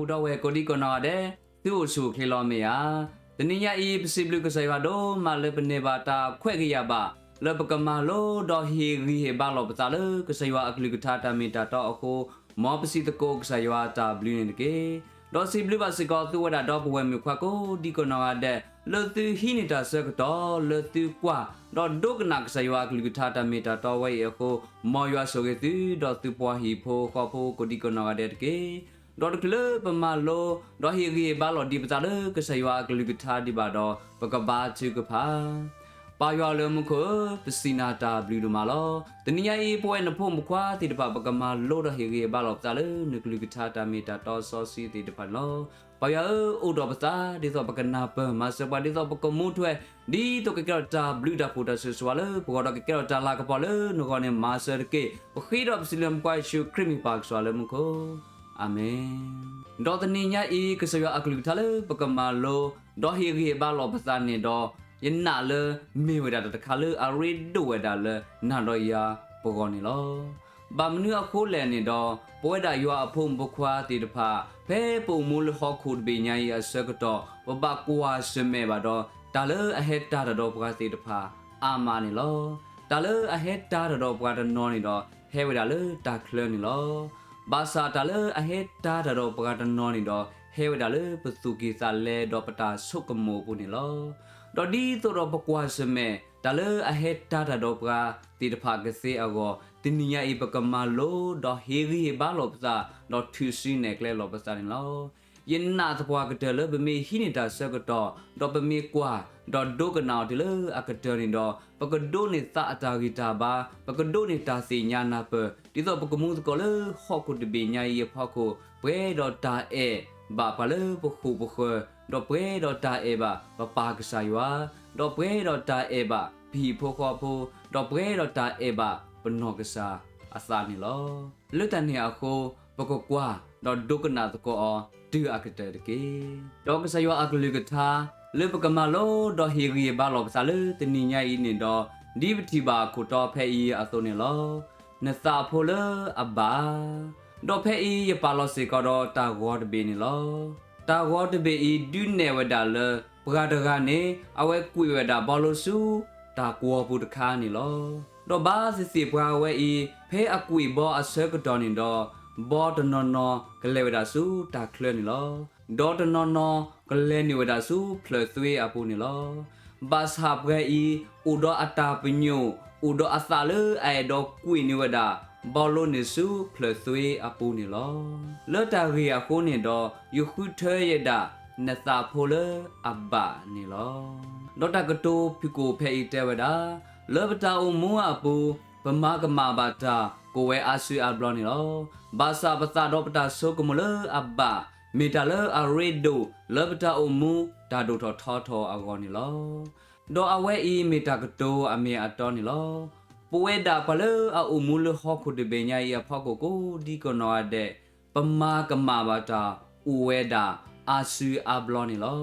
အိၣ်ဒီးဝဲကိးဒံကိးနီၢ်ဂၤဒဲး, သုအိၣ်ဆူၣ်အိၣ်ချ့လီၤမ့ၢ်ဧါ. တနံၤညါအံၤ ပစံးဘျုးကစၢ်ယွၤဒိၣ်မးလၢပန့ၢ်ဘၣ်တၢ်ခွဲးဂ့ၤယာ်ဘၣ် လၢပကမၤလိဒီးဟ့ၣ်ဂံၢ်ဟ့ၣ်ဘါလိာ်ပသးလၢကစၢ်ယွၤအကလုၢ်ကထါတၢ်မ့ၢ်တၢ်တီအဃိ, မ်ပစံးသကိးကစၢ်ယွၤတၢ်ဘျုးန့ၣ်တက့ၢ်. ဒီးစံးဘျုးဘၣ်စ့ၢ်ကီးသုဝဲဒၣ်ဒီပုၢ်ဝဲၢ်မုၣ်ခွါကိးဒံကိးနီၢ်ဂၤဒဲး လၢသုဟံးန့ၢ်တၢ်ဆၢကတီၢ် လၢသုကွၢ် ဒီးဒိကနၣ်ကစၢ်ယွၤအကလုၢ်ကထါတၢ်မ့ၢ်တၢ်တီဝဲအံၤအဃိ, မ်ယွၤဆိၣ်ဂ့ၤသု ဒီးသုပှၤဟံၣ်ဖိဃီဖိကိးဒံကိးနီၢ်ဂၤဒဲးတက့ၢ်. ဒီးတချုးလၢပမၤလိ ဒီးဟ့ၣ်ဂံၢ်ဟ့ၣ်ဘါလိာ်ဒံးပသးလၢကစၢ်ယွၤအကလုၢ်ကထါဒံးဘၣ်ဒီး ပကဘါထုကဖၣ်. ပၢ်ယွၤလၢမူခိၣ်ဧၢ, ပစံးနၤတၢ်ဘျုးဒိၣ်မးလီၤ. တနံၤညါအံၤ ပဝဲနဖိမုၣ်ခွါသ့ၣ်တဖၣ် ပကမၤလိဒီးဟ့ၣ်ဂံၢ်ဟ့ၣ်ဘါလိာ်ပသးလၢနကလုၢ်ကထါတၢ်မ့ၢ်တၢ်တီစီဆှံသ့ၣ်တဖၣ်န့ၣ်လီၤ. ပၢ်ယွၤဧၢ, အိးထီၣ်ပသး ဒ်သိးပကနၢ်ပၢၢ် မၤစၢၤပှၤ ဒ်သိးပကမူထွဲ ဒ်သိးကကဲထီၣ်တၢ်ဘျုးတၢ်ဖှိၣ်တၢ်ဆိၣ်ဂ့ၤဆိၣ်ဝါလၢပဂီၢ်ဒီးကကဲထီၣ်တၢ်လၤကပီၤလၢနဂီၢ်န့ၣ် မၤစၢၤတက့ၢ်. ပဃ့ဒီးပစံးလၢနဖိခွါယ့ၣ်ၡူးခရံာ်မ့ၢ်ပၢ်ကစၢ်လၢမူခိၣ်, အၤမ့ၣ်. ဒီးတနံၤညါအံၤ ကစၢ်ယွၤအကလုၢ်ကထါလၢပကမၤလိ ဒီးဟ့ၣ်ဂံၢ်ဟ့ၣ်ဘါလိာ်ပသးန့ၣ်ဒီး ယနာ်လၢမ့ၢ်ဝဲဒၣ်တၢ်တခါလၢအရ့ဒိၣ်ဝဲဒၣ်လၢနၤဒီးယၤပဂီၢ်န့ၣ်လီၤ. ဘၣ်မနုၤအဃိလဲၣ်န့ၣ်ဒီး ပဝဲဒၣ်ယွၤအဖိမုၣ်ဖိခွါသ့ၣ်တဖၣ် ဖဲပအိၣ်မူလၢဟီၣ်ခိၣ်တဘ့ၣ်ညါအံၤအဆၢကတီၢ် ပဘၣ်ကွၢ်ဆၢၣ်မဲာ်ဘၣ်ဒီး တၢ်လၢအဟဲတၢ်တၢ်ဒီးပှၤသ့ၣ်တဖၣ်အါမးန့ၣ်လီၤ. တၢ်လၢအဟဲတၢ်တၢ်ဒီးပှၤတနီၤန့ၣ်ဒီး ဟဲဝဲဒၣ်လၢတၢ်ချၢန့ၣ်လီၤ. ဘၣ်ဆၣ်တၢ်လၢအဟဲတၢ်တၢ်ဒီးပှၤတနီၤန့ၣ်ဒီး ဟဲဝဲဒၣ်လၢပသူၣ်ကံၢ်သးလဲဒီးပတၢ်ဆိကမိၣ်အပူၤန့ၣ်လီၤ. ဒီးဒ်သိးဒီးပကွၢ်ဆၢၣ်မဲာ် တၢ်လၢအဟဲတၢ်တၢ်ဒီးပှၤသ့ၣ်တဖၣ်ကသ့အဂီၢ် တနံၤညါအံၤ ပကမၤလိ ဒီးဟ့ၣ်ဂံၢ်ဟ့ၣ်ဘါလိာ်ပသး ဒီးထုးစုနဲၣ်ကျဲလိာ်ပသးန့ၣ်လီၤ. ယနာ်သပှၢ်ကတၢၢ်လၢပမ့ၢ်ဟံးန့ၢ်တၢ်ဆၢကတီၢ် ဒီးပမ့ၢ်ကွၢ် ဒီးဒိကနၣ်အီၤတုၤလၢအကတၢၢ်န့ၣ်ဒီး ပကဒိးန့ၢ်သးအတၢ်ဂံၢ်တၢ်ဘါ, ပကဒိးန့ၢ်တၢ်သ့ၣ်ညါနၢ်ပၢၢ် ဒ်သိးပကမူသကိးလၢဟီၣ်ခိၣ်တဘ့ၣ်ညါအံၤအဖီခိၣ် ပှဲၤဒီးတၢ်အဲၣ်ဘၣ်ပှၤလၢပဃိာ်ပဃၢၤ, ဒီးပှဲၤဒီးတၢ်အဲၣ်ဘၣ်ပပၢ်ကစၢ်ယွၤ, ဒီးပှဲၤဒီးတၢ်အဲၣ်ဘၣ်ပဟံၣ်ဖိဃီဖိ, ဒီးပှဲၤဒီးတၢ်အဲၣ်ဘၣ်ပနီၢ်ကစၢ်အသးန့ၣ်လီၤ. လၢတၢ်န့ၣ်အဃိ ပကကွၢ် ဒီးဒိကနၣ်သကိးအီၤတုၤအကတၢၢ်တက့ၢ်. ဒီးကစၢ်ယွၤအကလုၢ်ကထါ လၢပကမၤလိ ဒီးဟ့ၣ်ဂံၢ်ဟ့ၣ်ဘါလိာ်ပသးလၢတနံၤညါအံၤန့ၣ်ဒီး ဒ်ပထံၣ်ဘၣ်ခိၣ်တီဖဲအံၤအသိးန့ၣ်လီၤ. နသးဖိလၢအဘၣ် ဒီးဖဲအံၤယပာ်လီၤစ့ၢ်ကီးဒီးတၢ်ဂီၤတဘ့ၣ်န့ၣ်လီၤ. တၢ်ဂီၤတဘ့ၣ်အံၤ ဒုးနဲၣ်ဝဲဒၣ်လၢ ပှၤတဂၤန့ၣ် အဝဲကွံာ်ဝဲဒၣ်ဘီလိဆူ တၢ်ကွီၤပူၤတခါန့ၣ်လီၤ. ဒီးဘၣ်သ့ၣ်သ့ၣ်ပှၤဝဲအံၤ ဖဲအကွံာ်ဘီအဆၢကတီၢ်န့ၣ်ဒီး ဘီတနီၤနီၤကလဲၤဝဲဒၣ်ဆူတၢ်ချၢန့ၣ်လီၤ. ဒီးတနီၤနီၤကလဲၤနုာ်ဝဲဒၣ်ဆူဖျၢၣ်သွ့အပူၤန့ၣ်လီၤ. ဘၣ်ဆၣ်ပှၤအံၤ အိၣ်ဒီးအတၢ်ပညိၣ် အိၣ်ဒီးအသးလၢအအဲၣ်ဒိးကွံာ်နုာ်ဝဲဒၣ် ဘီလိန့ၣ်ဆူဖျၢၣ်သွ့အပူၤန့ၣ်လီၤ. လၢတၢ်ဂ့ၢ်အဃိန့ၣ်ဒီး ယဃုထၢယဲဒၣ် နသးဖိလၢအဘၣ်န့ၣ်လီၤ. ဒီးတၢ်ကတိၤဖုၣ်ကိာ်ဖဲအံၤတဲဝဲဒၣ်, လၢပတၢ်အိၣ်မူအပူၤ ပမၤကမၣ်ဘၣ်တၢ် ကအိၣ်ဝဲအါစုအါဘျီန့ၣ်လီၤ. ဘၣ်ဆၣ်ပသးဒီးပတၢ်ဆိကမိၣ်လၢအဘၣ် မ့ၢ်တၢ်လၢအရ့ဒိၣ် လၢပတၢ်အိၣ်မူတၢ်ဒိၣ်ထီၣ်ထီထီၣ်အဂီၢ်န့ၣ်လီၤ. ဒီးအဝဲအံၤမ့ၢ်တၢ်ကတိၤအမ့ၢ်အတီန့ၣ်လီၤ. ပဝဲဒၣ်ပှၤလၢအအိၣ်မူလၢဟီၣ်ခိၣ်တဘ့ၣ်ညါအံၤအဖီခိၣ်ကိးဒံကိးနီၢ်ဂၤဒဲး ပမၤကမၣ်ဘၣ်တၢ်အိၣ်ဝဲဒၣ်အါစုအါဘျီန့ၣ်လီၤ.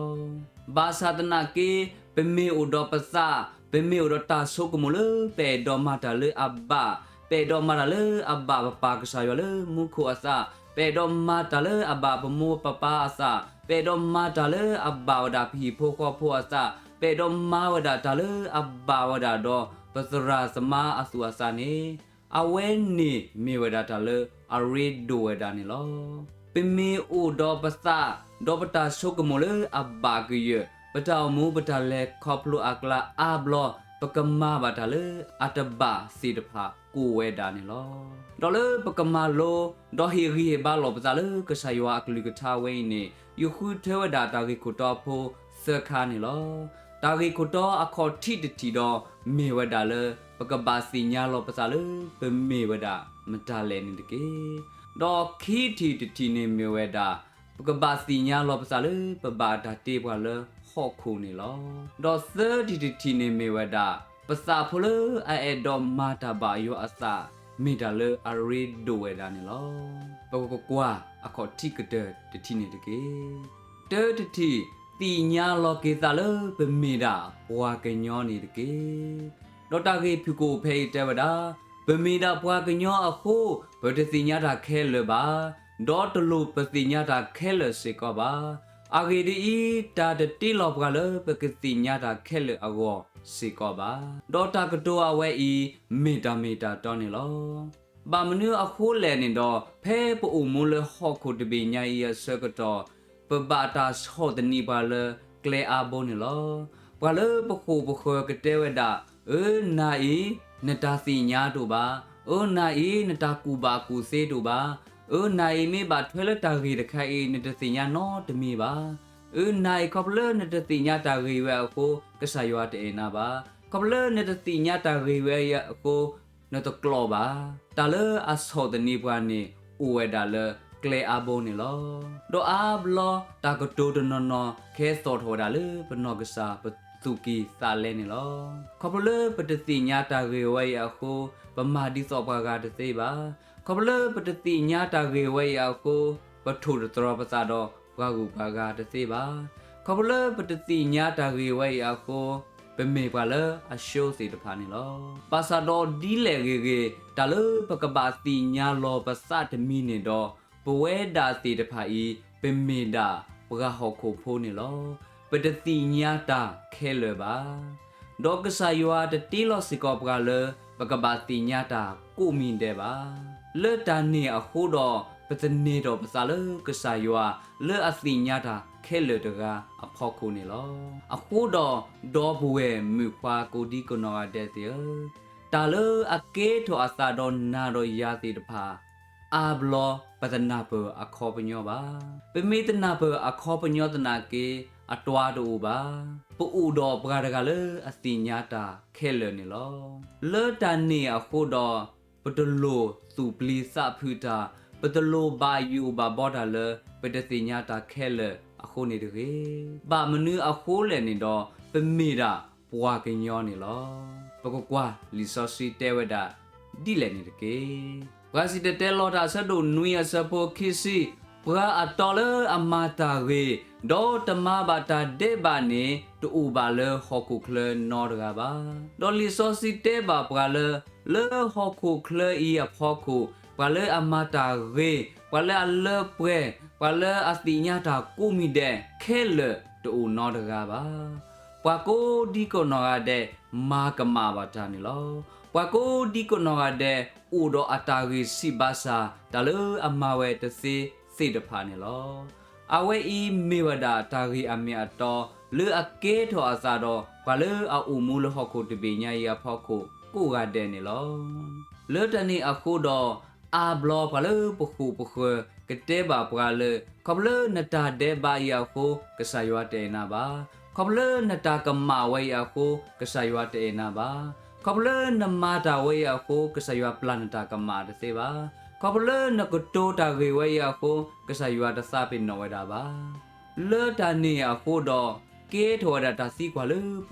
ဘၣ်ဆၣ်သနာ်က့ ပမ့ၢ်အိၣ်ဒီးပသး ပမ့ၢ်အိၣ်ဒီးတၢ်ဆိကမိၣ်လၢ ပအဲၣ်ဒိးမၤတၢ်လၢအဘၣ်, ပအဲၣ်ဒိးမၤတၢ်လၢအဘၣ်ပပၢ်ကစၢ်ယွၤလၢမူခိၣ်အသး, ပအဲၣ်ဒိးမၤတၢ်လၢအဘၣ်ပမိၢ်ပပၢ်အသး, ပအဲၣ်ဒိးမၤတၢ်လၢအဘၣ်ဝဲဒၣ်ပဟံၣ်ဖိဃီဖိအသး, ပအဲၣ်ဒိးမၤဝဲဒၣ်တၢ်လၢအဘၣ်ဝဲဒၣ်ဒီး ပသရၣ်သမါအသူၣ်အသးန့ၣ် အဝဲန့ၣ်မ့ၢ်ဝဲဒၣ်တၢ်လၢအရ့ဒိၣ်ဝဲဒၣ်န့ၣ်လီၤ. ပမ့ၢ်အိၣ်ဒီးပသး ဒီးပတၢ်ဆိကမိၣ်လၢအဘၣ်ကယၢၢ် ပတၢ်အိၣ်မူပတၢ်လဲၤခီဖျိအကျါအါဘျီ ပကမၤဘၣ်တၢ်လၢအတဘၣ်သ့ၣ်တဖၣ်ကအိၣ်ဝဲဒၣ်န့ၣ်လီၤ. ဒီးလၢပကမၤလိ ဒီးဟ့ၣ်ဂံၢ်ဟ့ၣ်ဘါလိာ်ပသးလၢကစၢ်ယွၤအကလုၢ်ကထါဝဲအံၤန့ၣ် ယဃုထၢဝဲဒၣ်တၢ်ဂ့ၢ်ခိၣ်တီဖိသၢခါန့ၣ်လီၤ. တၢ်ဂ့ၢ်ခိၣ်တီအခီၣ်ထံးတထံၣ်ဒီး မ့ၢ်ဝဲဒၣ်လၢ ပကဘၣ်သ့ၣ်ညါလီၤပသးလၢ ပမ့ၢ်ဝဲဒၣ်မတၤလဲၣ်န့ၣ်တက့ၢ်. ဒီးခံထံၣ်တထံၣ်န့ၣ်မ့ၢ်ဝဲဒၣ် ပကဘၣ်သ့ၣ်ညါလီၤပသးလၢ ပဘၣ်တၢ်တ့ပှၤလၢဟီၣ်ခိၣ်န့ၣ်လီၤ. ဒီးသၢထံၣ်တထံၣ်န့ၣ်မ့ၢ်ဝဲဒၣ် ပသးဖိလၢအအဲၣ်ဒိးမၤတၢ်ဘၣ်ယွၤအသး မ့ၢ်တၢ်လၢအရ့ဒိၣ်ဝဲဒၣ်န့ၣ်လီၤ. ပကကွၢ်အခီၣ်ထံးကတၢၢ်တထံၣ်န့ၣ်တက့ၢ်. တၢတထံၣ်, သ့ၣ်ညါလီၤက့ၤသးလၢပမ့ၢ်ဒၣ်ပှၤကညီန့ၣ်တက့ၢ်. ဒီးတၢ်ဂ့ၢ်ဖုၣ်ကိာ်ဖဲအံၤတဲဝဲဒၣ်, ပမ့ၢ်ဒၣ်ပှၤကညီအဃိ ပတသ့ၣ်ညါတၢ်ခဲလၢာ်ဘၣ်. ဒီးတလိၣ်ပသ့ၣ်ညါတၢ်ခဲလၢာ်စ့ၢ်ကီးဘၣ်. အဂ့ၢ်ဒ်အံၤ, တၢ်တတ့လီၤပှၤလၢပကသ့ၣ်ညါတၢ်ခဲလၢာ်အဂီၢ်စ့ၢ်ကီးဘၣ်. ဒီးတၢ်ကတိၤအဝဲအံၤ မ့ၢ်တၢ်မ့ၢ်တၢ်တီန့ၣ်လီၤ. ဘၣ်မနုၤအဃိလဲၣ်န့ၣ်ဒီး, ဖဲပအိၣ်မူလၢဟီၣ်ခိၣ်တဘ့ၣ်ညါအံၤအဆၢကတီၢ်, ပဘၣ်တၢ်ဆီၣ်သနံးပှၤလၢကျဲအါဘိန့ၣ်လီၤ. ပှၤလၢပဃိာ်ပဃၢၤကတဲဝဲဒၣ်, အၢ နၤအံၤ နတၢ်သ့ၣ်ညါတအိၣ်ဘၣ်, အၢ နၤအံၤ နတၢ်ကူၣ်ဘၣ်ကူၣ်သ့တအိၣ်ဘၣ်, အၢ နၤအံၤမ့ၢ်ဘၣ်ထွဲလၢတၢ်ဂ့ၢ်တခါအံၤ နတသ့ၣ်ညါနီတမံၤဘၣ်. အၢ နၤအံၤ ခီဖျိလၢနတသ့ၣ်ညါတၢ်ဂ့ၢ်ဝဲအဃိ ကစၢ်ယွၤတအဲၣ်နၤဘၣ်. ခီဖျိလၢနတသ့ၣ်ညါတၢ်ဂ့ၢ်ဝဲအံၤအဃိ နတကျိးဘၣ်. တၢ်လၢအဆီၣ်သနံးပှၤန့ၣ် အိၣ်ဝဲဒၣ်လၢကျဲအါဘိန့ၣ်လီၤ. ဒီးအါဘျီတၢ်ကတိၤတနီၤနီၤ ကဲသိးထီၣ်ဝဲဒၣ်လၢပနီၢ်ကစၢ်ပသူၣ်ကံၢ်သးလဲန့ၣ်လီၤ. ခီဖျိလၢပတသ့ၣ်ညါတၢ်ဂ့ၢ်ဝဲအံၤအဃိ ပမၤဒ်သိးပှၤဂၤတသ့ဘၣ်. ခီဖျိလၢပတသ့ၣ်ညါတၢ်ဂ့ၢ်ဝဲအံၤအဃိ ပထိၣ်တတြီၤပသးဒီးပှၤဂုၤပှၤဂၤတသ့ဘၣ်. ခီဖျိလၢပတသ့ၣ်ညါတၢ်ဂ့ၢ်ဝဲအံၤအဃိ ပမ့ၢ်ပှၤလၢအရှုံးသ့ၣ်တဖၣ်န့ၣ်လီၤ. ဘၣ်ဆၣ်ဒီးဒ်လဲၣ်ဂ့ၤဂ့ၤ တၢ်လၢပကဘၣ်သ့ၣ်ညါလီၤပသးတမံၤန့ၣ်ဒီး ပဝဲဒၣ်သ့ၣ်တဖၣ်အံၤ ပမ့ၢ်ဒၣ်ပှၤဟီၣ်ခိၣ်ဖိန့ၣ်လီၤ. ပတသ့ၣ်ညါတၢ်ခဲလၢာ်ဘၣ်. ဒီးကစၢ်ယွၤတတ့လီၤစ့ၢ်ကီးပှၤလၢ ပကဘၣ်သ့ၣ်ညါတၢ်ကိးမံၤဒဲးဘၣ်. လၢတၢ်န့ၣ်အဃိဒီး ပသန့ၤထီၣ်ပသးလၢကစၢ်ယွၤ လၢအသ့ၣ်ညါတၢ်ခဲလၢာ်တဂၤအဖီခိၣ်န့ၣ်လီၤ. အဃိဒီး ဒီပုၢ်ဝဲၢ်မုၣ်ခွါကိးဒံကနီၢ်ဂၤဒဲးသ့ၣ်ဧၢ, တၢ်လၢအကဲထီၣ်အသးဒီးနၤဒီးယၤသ့ၣ်တဖၣ် အါဘျီပတနၢ်ပၢၢ်အခီပညီဘၣ်. ပမ့ၢ်တနၢ်ပၢၢ်အခီပညီသနာ်က့ အတွၤတအိၣ်ဘၣ်. ပအိၣ်ဒီးပှၤတဂၤလၢအသ့ၣ်ညါတၢ်ခဲလၢာ်န့ၣ်လီၤ. လၢတၢ်န့ၣ်အဃိဒီး ပတလိၣ်သူၣ်ပျံၤသးဖုးတၢ်, ပတလိၣ်ဘၣ်ယိၣ်ဘၣ်ဘီတၢ်လၢ ပတသ့ၣ်ညါတၢ်ခဲလၢာ်အဃိန့ၣ်တဂ့ၤ. ဘၣ်မနုၤအဃိလဲၣ်န့ၣ်ဒီး ပမ့ၢ်ဒၣ်ပှၤကညီန့ၣ်လီၤ. ပကကွၢ်လံာ်စီဆှံတဲဝဲဒၣ်ဒ်လဲၣ်န့ၣ်တက့ၢ်. ပှၤစံၣ်တဲၤတဲလီၤတၢ်အဆၢဒိၣ်နွံအဆၢဖိခံဆံ, ပှၤအတီလၢအမၤတၢ်ဂ့ၤ, ဒီးတမၤဘၣ်တၢ်ဒဲးဘးန့ၣ် တအိၣ်ဘၣ်လၢဟီၣ်ခိၣ်ချၢနီတဂၤဘၣ်. ဒီးလံာ်စီဆှံတဲဘၣ်ပှၤလၢ လၢဟီၣ်ခိၣ်ချၢအံၤအဖီခိၣ် ပှၤလၢအမၤတၢ်ဂ့ၤ, ပှၤလၢအလၢပှဲၤ, ပှၤလၢအသ့ၣ်ညါတၢ်ကိးမံၤဒဲး ခဲလၢာ်တအိၣ်နီတဂၤဘၣ်. ပှၤကိးဒံကနီၢ်ဂၤဒဲး မၤကမၣ်ဘၣ်တၢ်န့ၣ်လီၤ. ပှၤကိးဒံကနီၢ်ဂၤဒဲး အိၣ်ဒီးအတၢ်ဂံၢ်ဆံးဘါစၢ် တၢ်လၢအမၤဝဲတသ့သ့ၣ်တဖၣ်န့ၣ်လီၤ. အဝဲအံၤမ့ၢ်ဝဲဒၣ်တၢ်ဂ့ၢ်အမ့ၢ်အတီ လၢအကဲထီၣ်အသးဒီး ပှၤလၢအအိၣ်မူလၢဟီၣ်ခိၣ်တဘ့ၣ်ညါအံၤအဖီခိၣ်ကိးဂၤဒဲးန့ၣ်လီၤ. လၢတၢ်န့ၣ်အဃိဒီး အါဘျီပှၤလၢပဃိာ်ပဃၢၤ ကတဲဘၣ်ပှၤလၢ ခီဖျိလၢနတၢ်ဒဲးဘးအံၤအဃိ ကစၢ်ယွၤတအဲၣ်နၤဘၣ်. ခီဖျိလၢနတၢ်ကမၣ်ဝဲအံၤအဃိ ကစၢ်ယွၤတအဲၣ်နၤဘၣ်. ခီဖျိလၢနမၤတၢ်ဝဲအံၤအဃိ ကစၢ်ယွၤပျၢ်နတၢ်ကမၣ်တသ့ဘၣ်. ခီဖျိလၢနကတိၤတၢ်ဂ့ၢ်ဝဲအံၤအဃိ ကစၢ်ယွၤတသးပ့ၤနီၣ်ဝဲဒၣ်ဘၣ်. လၢတၢ်န့ၣ်အဃိဒီး ကဲထီၣ်ဝဲဒၣ်တၢ်သံကွၢ်လၢပ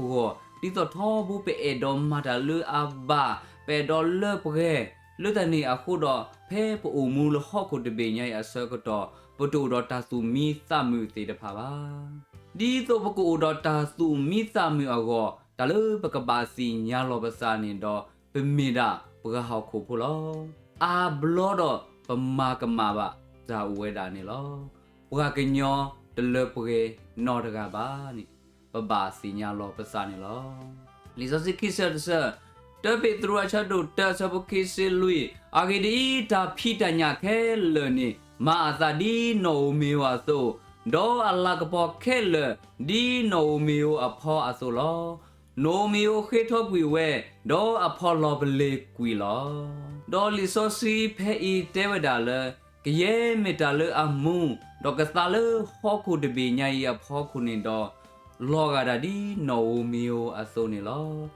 ဂီၢ် ဒ်သိးထီဘိပအဲၣ်ဒိးမၤတၢ်လၢအဘၣ်, ပအဲၣ်ဒိးလၢပှဲၤ, လၢတၢ်န့ၣ်အဃိဒီး ဖဲပအိၣ်မူလၢဟီၣ်ခိၣ်တဘ့ၣ်ညါအံၤအဆၢကတီၢ် ပတအိၣ်ဒီးတၢ်သူၣ်မံသးမုာ်သ့ၣ်တဖၣ်ဘၣ်. ဒ်သိးပကအိၣ်ဒီးတၢ်သူၣ်မံသးမုာ်အဂီၢ် တၢ်လၢပကဘၣ်သ့ၣ်ညါလီၤပသးန့ၣ်ဒီး ပမ့ၢ်ဒၣ်ပှၤဟီၣ်ခိၣ်ဖိလီၤ. အါဘျီဒီးပမၤကမၣ်ဘၣ်တၢ်အိၣ်ဝဲဒၣ်န့ၣ်လီၤ. ပှၤကညီတလၢပှဲၤနီတဂၤဘၣ်န့ၣ် ပဘၣ်သ့ၣ်ညါလီၤပသးန့ၣ်လီၤ. လံာ်စီဆှံခံဆၢတဆၢ, တၢပ့းတရူးအဆၢဒိၣ်တၢအဆၢဖိခံဆံလွံၢ်, အဂ့ၢ်ဒ်အံၤ, တၢ်ဖံးတၢ်ညၣ်ခဲလၢာ်န့ၣ် မၤအသးဒ်နီၣ်ဧိၤမ့ၤဧိၤအသိး, ဒီးအလၤကပီၤခဲလၢာ်ဒ်နီၣ်ဧိၤမ့ၤဧိၤအဖီအသိးလီၤ. နီၣ်ဧိၤမ့ၤဧိၤဃ့ထီကွံာ်ဝဲ, ဒီးအဖီလီၤပလ့ၤကွံာ်လီၤ. ဒီးလံာ်စီဆှံဖဲအံၤတဲဝဲဒၣ်လၢ ကယဲၢ်မ့ၢ်တၢ်လၢအမူ, ဒီးကသါလၢဟီၣ်ခိၣ်တဘ့ၣ်ညါအံၤအဖီခိၣ်န့ၣ်ဒီး, လီၤဂာ်ဒၣ်ဒ်နီၣ်ဧိၤမ့ၤဧိၤအသိးန့ၣ်လီၤ.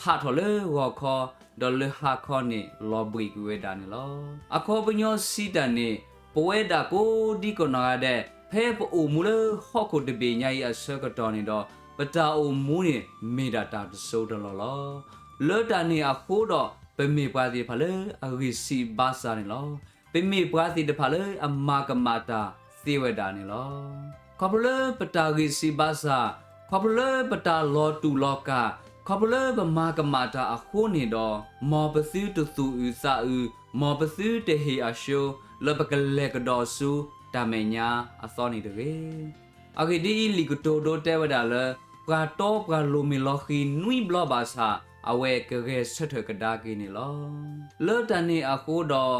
ဖးထီၣ်လၢဂီၤခီ, ဒီးလၢဟါခီန့ၣ်လီၤဘှံးကွံာ်ဝဲဒၣ်န့ၣ်လီၤ. အခီပညီစံးတၢ်န့ၣ်, ပဝဲဒၣ်ကိးဒံကနီၢ်ဂၤဒဲး ဖဲပအိၣ်မူလၢဟီၣ်ခိၣ်တဘ့ၣ်ညါအံၤအဆၢကတီၢ်န့ၣ်ဒီး, ပတၢ်အိၣ်မူန့ၣ်မ့ၢ်ဒၣ်တၢ်တစိၢ်တလီၢ်လီၤ. လၢတၢ်န့ၣ်အဃိဒီး ပမ့ၢ်ပှၤသ့ၣ်တဖၣ်လၢအဂံၢ်ဆံးဘါစၢ်န့ၣ်လီၤ. ပမ့ၢ်ပှၤသ့ၣ်တဖၣ်လၢအမၤကမၣ်တၢ်သ့ဝဲဒၣ်န့ၣ်လီၤ. ခီဖျိလၢပတၢ်ဂံၢ်ဆံးဘါစၢ်, ခီဖျိလၢပတၢ်လီၤတူာ်လီၤကာ်, ခီဖျိလၢပမၤကမၣ်တၢ်အဃိန့ၣ်ဒီး, မ်ပသုတသူၣ်အုးသးအုး, မ်ပသုတဟ့ၣ်အရှုံး, လၢပကလဲၤကဒီးဆူတၢ်မဲာ်ညါအသီန့ၣ်တဂ့ၤ. အဂ့ၢ်ဒ်အံၤ, လံာ်ကတိၤဒိတဲဝဲဒၣ်လၢ ပှၤတီပှၤလိၤမ့ၢ်လီၤဃံၤနွံဘျီဘၣ်ဆၣ် အဝဲကဂဲၤဆၢထၢၣ်ကဒါက့ၤန့ၣ်လီၤ. လၢတၢ်န့ၣ်အဃိဒီး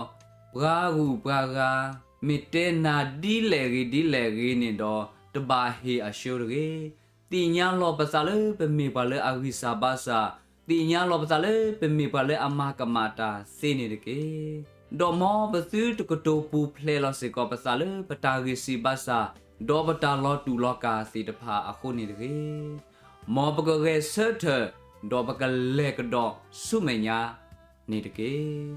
ပှၤဂုၤပှၤဂၤ မ့ၢ်တဲနၤဒ်လဲၣ်ဂ့ၤဒ်လဲၣ်ဂ့ၤန့ၣ်ဒီး တဘၣ်ဟ့ၣ်အဆှၢတဂ့ၤ. သ့ၣ်ညါလီၤပသးလၢပမ့ၢ်ပှၤလၢအဂံၢ်စၢ်ဘါစၢ်, သ့ၣ်ညါလီၤပသးလၢပမ့ၢ်ပှၤလၢအမၤကမၣ်တၢ်သ့န့ၣ်တက့ၢ်. ဒီးမ်ပသုတကတိၤပူၤဖျဲးလီၤစ့ၢ်ကီးပသးလၢပတၢ်ဂံၢ်စၢ်ဘါစၢ်, ဒီးပတၢ်လီၤတူာ်လီၤကာ်သ့ၣ်တဖၣ်အဃိန့ၣ်တဂ့ၤ. မ်ပကဂဲၤဆၢထၢၣ်, ဒီးပကလဲၤကဒီးဆူမဲာ်ညါ န့ၣ်တက့ၢ်.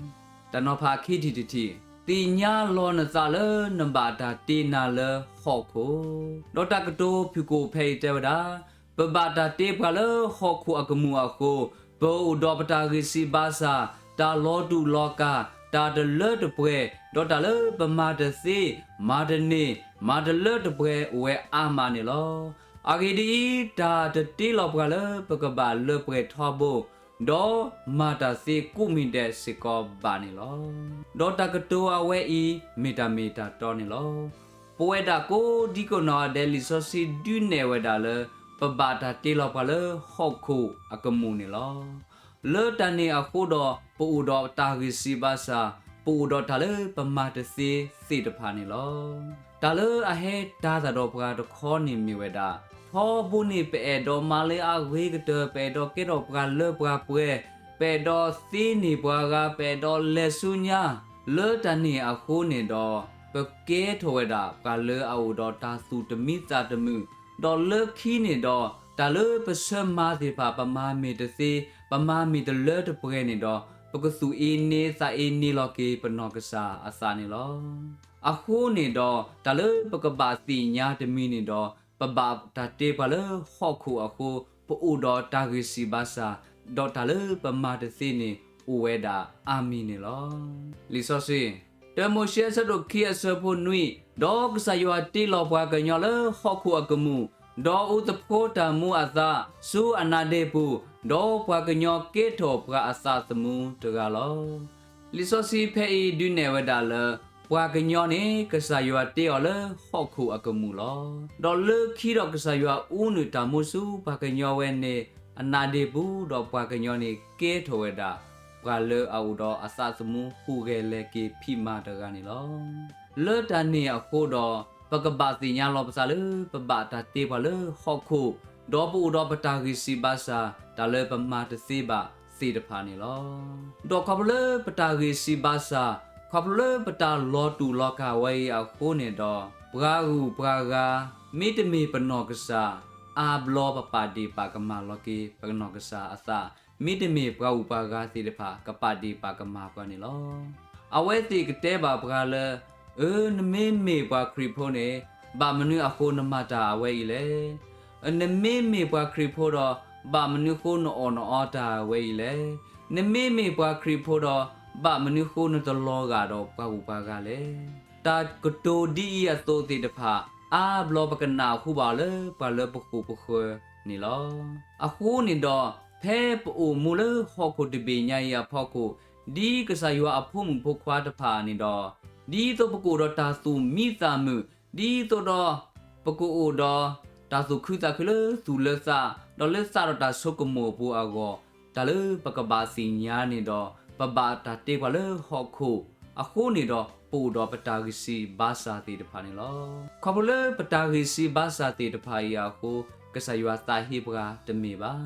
တၢ်နီၤဖးခံထံၣ်တထံၣ်, သ့ၣ်ညါလီၤနသးလၢနဘၣ်တၢ်တ့နၤလၢဟီၣ်ခိၣ်, ဒီးတၢ်ကတိၤဖုၣ်ကိာ်ဖဲအံၤတဲဝဲဒၣ်, ပဘၣ်တၢ်တ့ပှၤလၢဟီၣ်ခိၣ်အကမူၣ်အဃိ, ပအိၣ်ဒီးပတၢ်ဂံၢ်စၢ်ဘါစၢ်, တၢ်လီၤတူာ်လီၤကာ်, တၢ်တလၢတပှဲၤ, ဒီးတၢ်လၢပမၤတသ့, မၤတန့ၢ်, မၤတလၢတပှဲၤအိၣ်ဝဲအါမးန့ၣ်လီၤ. အဂ့ၢ်ဒ်အံၤ, တၢ်တတ့လီၤပှၤလၢပကဘၣ်လၢပှဲၤထီဘိ ဒီးမၤတၢ်သ့ကိးမံၤဒဲးစ့ၢ်ကီးဘၣ်န့ၣ်လီၤ. ဒီးတၢ်ကတိၤအဝဲအံၤ မ့ၢ်တၢ်မ့ၢ်တၢ်တီန့ၣ်လီၤ. ပဝဲဒၣ်ကိးဒံကနီၢ်ဂၤဒဲးလံာ်စီဆှံဒုးနဲၣ်ဝဲဒၣ်လၢ ပဘၣ်တၢ်တ့လီၤပှၤလၢဟီၣ်ခိၣ်အကမူၣ်န့ၣ်လီၤ. လၢတၢ်န့ၣ်အဃိဒီး ပအိၣ်ဒီးတၢ်ဂံၢ်စၢ်ဘါစၢ်, ပအိၣ်ဒီးတၢ်လၢပမၤတသ့သ့ၣ်တဖၣ်န့ၣ်လီၤ. တၢ်လၢအဟဲတၤသၣ်ဒီးပှၤတခီန့ၣ်မ့ၢ်ဝဲဒၣ်, ထီဘိန့ၣ် ပအဲၣ်ဒိးမၤလၢအဂ့ၤကတၢၢ်, ပအဲၣ်ဒိးကဲထီၣ်ပှၤလၢပှၤပှဲၤ, ပအဲၣ်ဒိးသ့န့ၢ်ပှၤဂၤ, ပအဲၣ်ဒိးလဲၤဆူညါ, လၢတၢ်န့ၣ်အဃိန့ၣ်ဒီး ပကဲထီၣ်ဝဲဒၣ်ပှၤလၢအအိၣ်ဒီးတၢ်သူၣ်တမံသးတမုာ်, ဒီးလၢခံန့ၣ်ဒီး တၢ်လၢပဆၢမၤသ့ၣ်တဖၣ် ပမၤမ့ၢ်တသ့, ပမၤမ့ၢ်တလၢတပှဲၤန့ၣ်ဒီး ပကသူၣ်အ့န့သးအ့န့လီၤက့ၤပနီၢ်ကစၢ်အသးန့ၣ်လီၤ. အဃိန့ၣ်ဒီး တၢ်လၢပကဘၣ်သ့ၣ်ညါတမံၤန့ၣ်ဒီး ပဘၣ်တၢ်တ့ပှၤလၢဟီၣ်ခိၣ်အဃိ, ပအိၣ်ဒီးတၢ်ဂံၢ်စၢ်ဘါစၢ်, ဒီးတၢ်လၢပမၤတသ့န့ၣ် အိၣ်ဝဲဒၣ်အါမံၤန့ၣ်လီၤ. လံာ်စီဆှံ, တၢမိၤၡ့အဆၢဒိၣ်ခံအဆၢဖိနွံ, ဒီးကစၢ်ယွၤတ့လီၤပှၤကညီလၢဟီၣ်ခိၣ်အကမူၣ်, ဒီးအိၣ်သဖှိတၢ်မူအသး ဆူအနါဒ့ပူၤ, ဒီးပှၤကညီကဲထီၣ်ပှၤအသးသမူတဂၤလီၤ. လံာ်စီဆှံဖဲအံၤဒုးနဲၣ်ဝဲဒၣ်လၢ ပှၤကညီန့ၣ် ကစၢ်ယွၤတ့အီၤလၢဟီၣ်ခိၣ်အကမူၣ်လီၤ. ဒီးလၢခံဒီးကစၢ်ယွၤအူနုၢ်တၢ်မူဆူပှၤကညီဝဲန့ၣ် အနါဒ့ပူၤ, ဒီးပှၤကညီန့ၣ်ကဲထီၣ်ဝဲဒၣ် ပှၤလၢအအိၣ်ဒီးအသးသမူဟူးဂဲၤလဲၤက့ၤဖံးမၤတဂၤန့ၣ်လီၤ. လၢတၢ်န့ၣ်အဃိဒီး ပကဘၣ်သ့ၣ်ညါလီၤပသးလၢ ပဘၣ်တၢ်တ့ပှၤလၢဟီၣ်ခိၣ်, ဒီးပအိၣ်ဒီးပတၢ်ဂံၢ်စၢ်ဘါစၢ် တၢ်လၢပမၤတသ့ဘၣ်သ့ၣ်တဖၣ်န့ၣ်လီၤ. ဒီးခီဖျိလၢပတၢ်ဂံၢ်စၢ်ဘါစၢ်, ခီဖျိလၢပတၢ်လီၤတူာ်လီၤကာ်ဝဲအံၤအဃိန့ၣ်ဒီး ပှၤဂုၤပှၤဂၤ မ့တမ့ၢ်ပနီၢ်ကစၢ်, အါဘျီပပာ်ဒ့ၣ်ပာ်ကမၣ်လီၤက့ၤပနီၢ်ကစၢ်အသး, မ့တမ့ၢ်ပှၤဂုၤပှၤဂၤသ့ၣ်တဖၣ် ကပာ်ဒ့ၣ်ပာ်ကမၣ်ပှၤန့ၣ်လီၤ. အဝဲသ့ၣ်ကတဲဘၣ်ပှၤလၢ အၢ နမ့မ့ၢ်ပှၤခရံာ်ဖိန့ၣ် ဘၣ်မနုၤအဃိနမၤတၢ်အဝဲအံၤလဲၣ်. နမ့မ့ၢ်ပှၤခရံာ်ဖိဒီး ဘၣ်မနုၤဃိနအီၣ်နအီတၢ်အဝဲအံၤလဲၣ်. နမ့မ့ၢ်ပှၤခရံာ်ဖိဒီး ဘၣ်မနုၤဃိနတလီၤဂာ်ဒီးပှၤဂုၤပှၤဂၤလဲၣ်. တၢ်ကတိၤဒ်အံၤအသိးသ့ၣ်တဖၣ် အါဘျီပကနၢ်ဟူဘၣ်အီၤလၢပှၤလၢပဃိၣ်ပဃၢၤန့ၣ်လီၤ. အဃိန့ၣ်ဒီး ဖဲပအိၣ်မူလၢဟီၣ်ခိၣ်တဘ့ၣ်ညါအံၤအဖီခိၣ်, ဒ်ကစၢ်ယွၤအဖိမုၣ်ဖိခွါတဖၣ်န့ၣ်ဒီး, ဒ်သိးပကအိၣ်ဒီးတၢ်သူၣ်မံသးမုာ်, ဒ်သိးဒီး ပကအိၣ်ဒီးတၢ်သူၣ်ခုသးခုလၢသူၣ်လၢသး, ဒီးလၢသးဒီးတၢ်ဆိကမိၣ်အပူၤအဂီၢ်, တၢ်လၢပကဘၣ်သ့ၣ်ညါန့ၣ်ဒီး ပဘၣ်တၢ်တ့ပှၤလၢဟီၣ်ခိၣ်, အဃိန့ၣ်ဒီး ပအိၣ်ဒီးပတၢ်ဂံၢ်စၢ်ဘါစၢ်သ့ၣ်တဖၣ်န့ၣ်လီၤ. ခီဖျိလၢပတၢ်ဂံၢ်စၢ်ဘါစၢ်သ့ၣ်တဖၣ်အံၤအဃိ, ကစၢ်ယွၤသးဟ့ပှၤတမ့ၢ်ဘၣ်.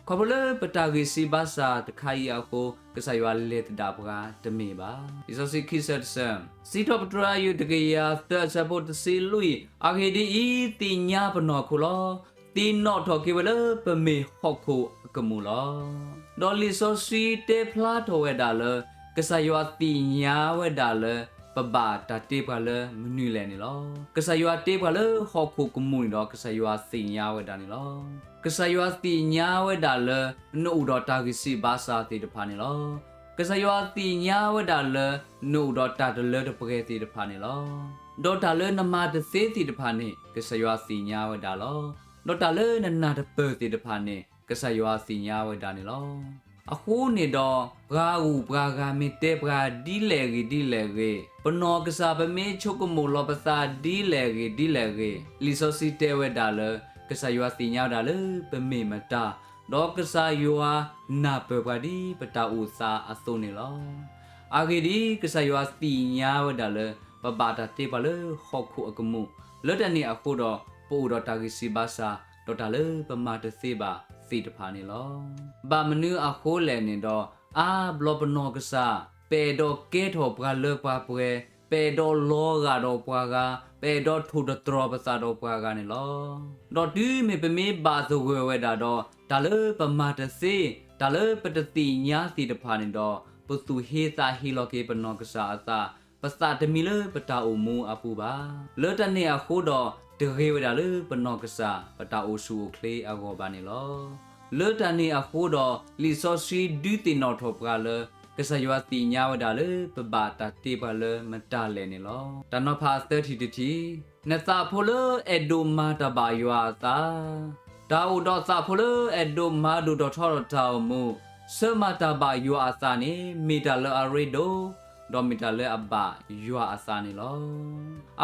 ခီဖျိလၢပတၢ်ဂံၢ်စၢ်ဘါစၢ်တခါအံၤအဃိ, ကစၢ်ယွၤလဲၤသဒၣ်ပှၤတမ့ၢ်ဘၣ်. လံာ်စီဆှံခံဆၢတဆၢ, စံးထီၣ်ပတြၢၤယွၤတကယၤသၢအဆၢဖိတဆံလွံၢ်, အဂ့ၢ်ဒ်အံၤ, သ့ၣ်ညါပနီၢ်ခိလီၤ. သ့ၣ်နီၣ်ထီၣ်က့ၤဝဲလၢပမ့ၢ်ဟီၣ်ခိၣ်အကမူၣ်လီၤ. ဒီးလံာ်စီဆှံတဲဖျါထီၣ်ဝဲဒၣ်လၢ ကစၢ်ယွၤသ့ၣ်ညါဝဲဒၣ်လၢ ပဘၣ်တၢ်တ့ပှၤလၢမနုၤလဲၣ်န့ၣ်လီၤ. ကစၢ်ယွၤတ့ပှၤလၢဟီၣ်ခိၣ်ကမူၣ်န့ၣ်ဒီး ကစၢ်ယွၤသ့ၣ်ညါဝဲဒၣ်န့ၣ်လီၤ. ကစၢ်ယွၤသ့ၣ်ညါဝဲဒၣ်လၢ နအိၣ်ဒီးတၢ်ဂံၢ်စၢ်ဘါစၢ်သ့ၣ်တဖၣ်န့ၣ်လီၤ. ကစၢ်ယွၤသ့ၣ်ညါဝဲဒၣ်လၢ နအိၣ်ဒီးတၢ်တလၢတပှဲၤသ့ၣ်တဖၣ်န့ၣ်လီၤ. ဒီးတၢ်လၢနမၤတသ့သ့ၣ်တဖၣ်န့ၣ် ကစၢ်ယွၤသ့ၣ်ညါဝဲဒၣ်လီၤ. ဒီးတၢ်လၢနနၢ်တပၢၢ်သ့ၣ်တဖၣ်န့ၣ် ကစၢ်ယွၤသ့ၣ်ညါဝဲဒၣ်န့ၣ်လီၤ. အဃိန့ၣ်ဒီး ပှၤဂုၤပှၤဂၤမ့ၢ်တဲပှၤဒ်လဲၣ်ဂ့ၤဒ်လဲၣ်ဂ့ၤ, ပနီၢ်ကစၢ်ပမ့ၢ်ဆိကမိၣ်လီၤပသးဒ်လဲၣ်ဂ့ၤဒ်လဲၣ်ဂ့ၤ, လံာ်စီဆှံတဲဝဲဒၣ်လၢ ကစၢ်ယွၤသ့ၣ်ညါဝဲဒၣ်လၢပမ့ၢ်မတၤ, ဒီးကစၢ်ယွၤနၢ်ပၢၢ်ပှၤဒ်ပတၢ်အိၣ်သးအသိးန့ၣ်လီၤ. အဂ့ၢ်ဒ်အံၤ, ကစၢ်ယွၤသ့ၣ်ညါဝဲဒၣ်လၢ ပဘၣ်တၢ်တ့ပှၤလၢဟီၣ်ခိၣ်အကမူၣ်, လၢတၢ်န့ၣ်အဃိဒီး ပအိၣ်ဒီးတၢ်ဂံၢ်စၢ်ဘါစၢ် ဒီးတၢ်လၢပမၤတသ့ဘၣ်သ့ၣ်တဖၣ်န့ၣ်လီၤ. ဘၣ်မနုၤအဃိလဲၣ်န့ၣ်ဒီး အါဘျီပနီၢ်ကစၢ် ပအဲၣ်ဒိးကဲထီၣ်ပှၤလၢပှၤပှဲၤ, ပအဲၣ်ဒိးလီၤဂာ်ဒီးပှၤဂၤ, ပအဲၣ်ဒိးထိၣ်သတြီၤပသးဒီးပှၤဂၤန့ၣ်လီၤ. ဒီးတုၤမ့ၢ်ပမ့ၢ်ဘၣ်သဂၢၢ်ဝဲဒၣ်ဒီး တၢ်လၢပမၤတသ့, တၢ်လၢပတသ့ၣ်ညါသ့ၣ်တဖၣ်န့ၣ်ဒီး ပသူၣ်ဟ့သးဟ့လီၤက့ၤပနီၢ်ကစၢ်အသး, ပသးတမံလၢပတၢ်အိၣ်မူအပူၤဘၣ်. လၢတၢ်န့ၣ်အဃိဒီး တဂ့ၤဝဲဒၣ်လၢပနီၢ်ကစၢ် ပတၢ်အိၣ်ဆူၣ်အိၣ်ချ့အဂီၢ်ဘၣ်န့ၣ်လီၤ. လၢတၢ်န့ၣ်အဃိဒီး လံာ်စီဆှံဒုးသ့ၣ်နီၣ်ထီၣ်ပှၤလၢ ကစၢ်ယွၤသ့ၣ်ညါဝဲဒၣ်လၢ ပဘၣ်တၢ်တ့ပှၤလၢမတၤလဲၣ်န့ၣ်လီၤ. တၢ်နီၤဖးသၢထံၣ်တထံၣ်, နသးဖိလၢအဲၣ်ဒိးမၤတၢ်ဘၣ်ယွၤအသး, တၢ်အိၣ်ဒီးသးဖိလၢအဲၣ်ဒိးမၤဒိၣ်ထီၣ်ထီထီၣ်တၢ်အိၣ်မူ, ဆၢမၤတၢ်ဘၣ်ယွၤအသးန့ၣ် မ့ၢ်တၢ်လၢအရ့ဒိၣ်, ဒီးမ့ၢ်တၢ်လၢအဘၣ်ယွၤအသးန့ၣ်လီၤ.